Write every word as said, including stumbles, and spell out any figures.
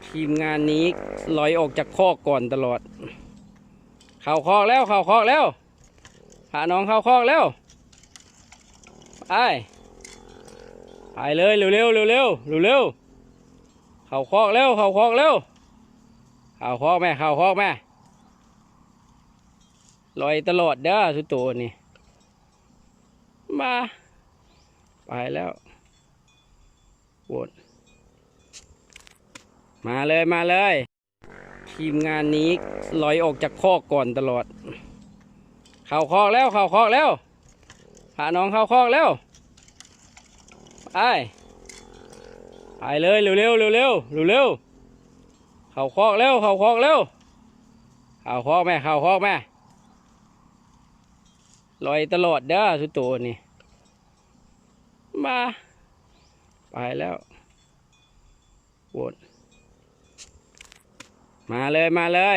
ทีมงานนี้ลอยออกจากคอกก่อนตลอด เข้าคอกแล้ว เข้าคอกแล้ว พาน้องเข้าคอกแล้ว ไป ไปเลย เร็วๆ เร็วๆ เร็วๆ เข้าคอกแล้ว เข้าคอกแล้ว เข้าคอกแม่ เข้าคอกแม่ ลอยตลอดเด้อสุโตนี่ มา ไปแล้ว โหวด มาเลย มาเลย ทีมงานนี้ลอยออกจากคอกก่อนตลอด เข้าคอกแล้ว เข้าคอกแล้ว พาน้องเข้าคอกแล้ว ไป ไปเลย เร็วๆ เร็วๆ เร็วๆ เข้าคอกแล้ว เข้าคอกแล้ว เข้าคอกแม่ เข้าคอกแม่ ลอยตลอดเด้อสุโตนี่ มา ไปแล้ว โหวด มาเลย มาเลย